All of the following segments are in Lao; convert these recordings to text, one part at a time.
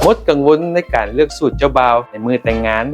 ອົດກັງວົນໃນການເລືອກສູດເຈົ້າບ່າວໃນມື້ແຕ່ງງານ.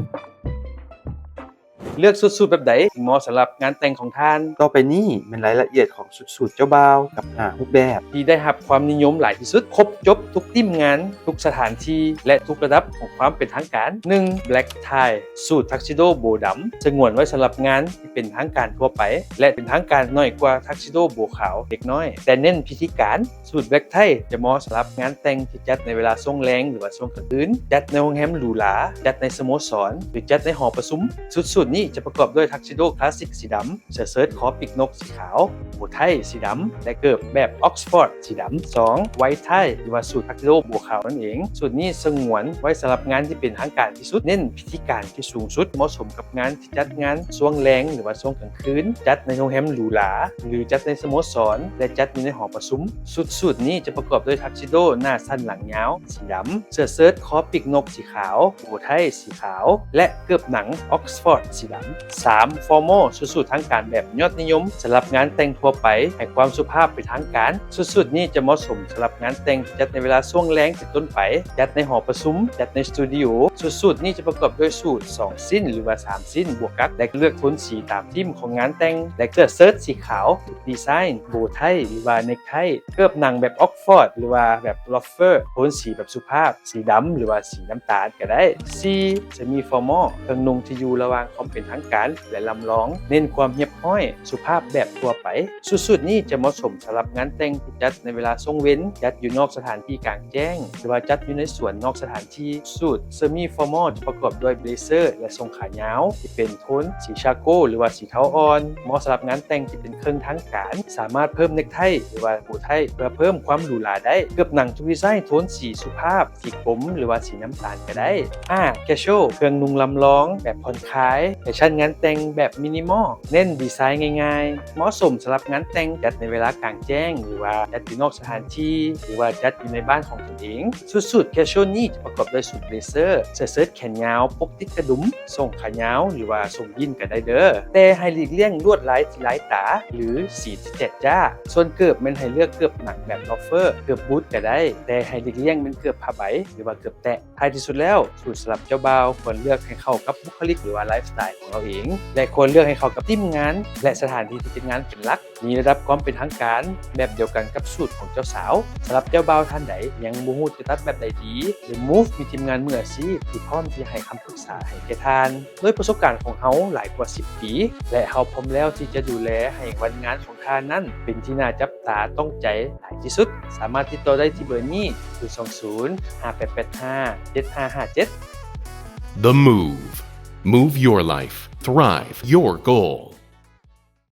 ເລືອກຊຸດສູດແບບໃດທີ່ເໝາະສຳລັບງານແຕ່ງຂອງທ່ານ? ຕໍ່ໄປນີ້ແມ່ນລາຍລະອຽດຂອງຊຸດສູດເຈົ້າບ່າວກັບຫ້າຮູບແບບ ທີ່ໄດ້ຮັບຄວາມນິຍົມຫຼາຍທີ່ສຸດ, ຄົບຈົບທຸກທີມງານ, ທຸກສະຖານທີ່ ແລະ ທຸກລະດັບຂອງຄວາມເປັນທາງການ. ໜຶ່ງ Black Tie ສູດທັກຊິໂດໂບດຳ, ສະຫງວນໄວ້ສຳລັບງານທີ່ເປັນທາງການທົ່ວໄປ ແລະ ເປັນທາງການໜ້ອຍກວ່າທັກຊິໂດໂບຂາວເລັກນ້ອຍ, ແຕ່ເນັ້ນພິທີການ. ສູດ Black Tie ຈະເໝາະສຳລັບງານແຕ່ງທີ່ຈັດໃນເວລາຊ່ວງແລງ ຫຼືວ່າຊ່ວງກາງຄືນ, ຈັດໃນໂຮງແຮມຫຼູຫຼາ, ຈັດໃນສະໂມສອນ ຫຼື ຈັດໃນຫໍປະຊຸມ. ຊຸດສູດນີ້ຈະປະກອບດ້ວຍທັກຊິໂດຄລາສສິກສີດຳ, ເສື້ອເຊີດຄໍປີກນົກສີຂາວ, ໂບໄທສີດຳ ແລະ ເກີບແບບອອກສະຟອດສີດຳ. ສອງ White Tie ຫຼືວ່າສູດທັກຊິໂດໂບຂາວນັ້ນເອງ. ສູດນີ້ສະຫງວນໄວ້ສຳລັບງານທີ່ເປັນທາງການທີ່ສຸດ, ເນັ້ນພິທີການທີ່ສູງສຸດ, ເໝາະສົມກັບງານ ທີ່ຈັດງານຊ່ວງແລງ ຫຼືວ່າຊ່ວງກາງຄືນ, ຈັດໃນໂຮງແຮມຫຼູຫຼາ ຫຼື ຈັດໃນສະໂມສອນ ແລະ ຈັດຢູ່ໃນຫໍປະຊຸມ. ຊຸດສູດນີ້ຈະປະກອບດ້ວຍທັກຊິໂດໜ້າສັ້ນຫຼັງຍາວສີດຳ, ເສື້ອເຊີດຄໍປີກນົກສີຂາວ, ໂບໄທສີຂາວ ແລະ ເກີບໜັງອອກສະຟອດສີດຳ. ສາມ Formal ຊຸດສູດທາງການແບບຍອດນິຍົມສຳລັບງານແຕ່ງທົ່ວໄປ, ໃຫ້ຄວາມສຸພາບເປັນທາງການ. ຊຸດສູດນີ້ຈະເໝາະສົມສຳລັບງານແຕ່ງທີ່ຈັດໃນເວລາຊ່ວງແລງເປັນຕົ້ນໄປ, ຈັດໃນຫໍປະຊຸມ, ຈັດໃນສະຕູດິໂອ. ຊຸດສູດນີ້ຈະປະກອບດ້ວຍສູດສອງ ສິ້ນ ຫຼືວ່າສາມ ສິ້ນ ບວກກັບ ແລະ ເລືອກໂທນສີຕາມທີມຂອງງານແຕ່ງ ແລະ ເສື້ອເຊີດສີຂາວ ດີໄຊນ໌ ໂບໄທ ຫຼືວ່າເນັກໄທ, ເກີບໜັງແບບອອກສະຟອດ ຫຼືວ່າແບບລອບສເຕີ ໂທນສີແບບສຸພາບ ສີດຳ ຫຼືວ່າສີນ້ຳຕານກໍໄດ້. ສີ່ Semi Formal ເຄື່ອງນຸ່ງທີ່ຢູ່ລະຫວ່າງຄວາມເປັນທາງການ ແລະ ລຳລອງ, ເນັ້ນຄວາມຮຽບຮ້ອຍ ສຸພາບແບບທົ່ວໄປ. ຊຸດສູດນີ້ຈະເໝາະສົມສຳລັບງານແຕ່ງທີ່ຈັດໃນເວລາຊ່ວງເວັນ, ຈັດຢູ່ນອກສະຖານທີ່ກາງແຈ້ງ ຫຼືວ່າຈັດຢູ່ໃນສວນນອກສະຖານທີ່. ສູດ Semi Formal ຈະປະກອບດ້ວຍເບລເຊີ ແລະ ສົ້ງຂາຍາວທີ່ເປັນໂທນສີຊາໂກ ຫຼືວ່າສີເທົາອ່ອນ, ເໝາະສຳລັບງານແຕ່ງທີ່ເປັນເຄິ່ງທາງການ, ສາມາດເພີ່ມເນັກໄທ ຫຼືວ່າໂບໄທ ເພື່ອເພີ່ມຄວາມຫຼູຫຼາໄດ້. ເກີບໜັງທຸກດີໄຊນ໌ໂທນສີສຸພາບ, ສີກົມ ຫຼືວ່າສີນ້ຳຕານກໍໄດ້. ຫ້າ Casual ເຄື່ອງນຸ່ງລຳລອງແບບຜ່ອນຄາຍ, ແຟຊັ່ນງານແຕ່ງແບບມິນິມອລ, ເນັ້ນດີໄຊນ໌ງ່າຍໆ, ເໝາະສົມສຳລັບງານແຕ່ງຈັດໃນເວລາກາງແຈ້ງ ຫຼືວ່າຈັດຢູ່ນອກສະຖານທີ່ ຫຼືວ່າຈັດຢູ່ໃນບ້ານຂອງຕົນເອງ. ຊຸດສູດ Casual ນີ້ຈະປະກອບດ້ວຍສູດເບລເຊີ, ເສື້ອເຊີດແຂນຍາວປົກຕິດກະດຸມ, ສົ້ງຂາຍາວ ຫຼືວ່າສົ້ງຢີນກໍໄດ້ເດີ້, ແຕ່ໃຫ້ຫຼີກລ່ຽງລວດລາຍທີ່ລາຍຕາ ຫຼື ສີທີ່ແຈດຈ້າ. ສ່ວນເກີບແມ່ນໃຫ້ເລືອກເກີບໜັງແບບລອບສເຕີ, ເກີບບູດກໍໄດ້, ແຕ່ໃຫ້ຫຼີກລ່ຽງແມ່ນເກີບຜ້າໃບ ຫຼືວ່າເກີບແຕະ. ທ້າຍທີ່ສຸດແລ້ວ, ສູດສຳລັບເຈົ້າບ່າວຄວນເລືອກໃຫ້ເຂົ້າກັບບຸກຄະລິກ ຫຼືວ່າໄລຟ໌ສະໄຕຂອງລາວເອງ ແລະ ຄວນເລືອກໃຫ້ເຂົ້າກັບທີມງານ ແລະ ສະຖານທີ່ທີ່ຈັດງານເປັນຫຼັກ. ມີລະດັບຄວາມເປັນທາງການແບບດຽວກັນກັບສູດຂອງເຈົ້າສາວ. ສຳລັບເຈົ້າບ່າວທ່ານໃດຍັງບໍ່ຮູ້ຈະຕັດແບບໃດດີ, The Move ມີທີມງານມືອາຊີບທີ່ພ້ອມທີ່ຈະໃຫ້ຄຳປຶກສາໃຫ້ແກ່ທ່ານ. ດ້ວຍປະສົບການຂອງເຮົາຫຼາຍກວ່າສິບປີ ແລະ ເຮົາພ້ອມແລ້ວທີ່ຈະດູແລໃຫ້ວັນງານຂອງທ່ານນັ້ນເປັນທີ່ໜ້າຈັບຕາຕ້ອງໃຈຫຼາຍທີ່ສຸດ. ສາມາດຕິດຕໍ່ໄດ້ທີ່ເບີນີ້ ສູນສອງສູນ ຫ້າແປດແປດຫ້າ ເຈັດຫ້າຫ້າເຈັດ. The Move. Move your life. Thrive your goal.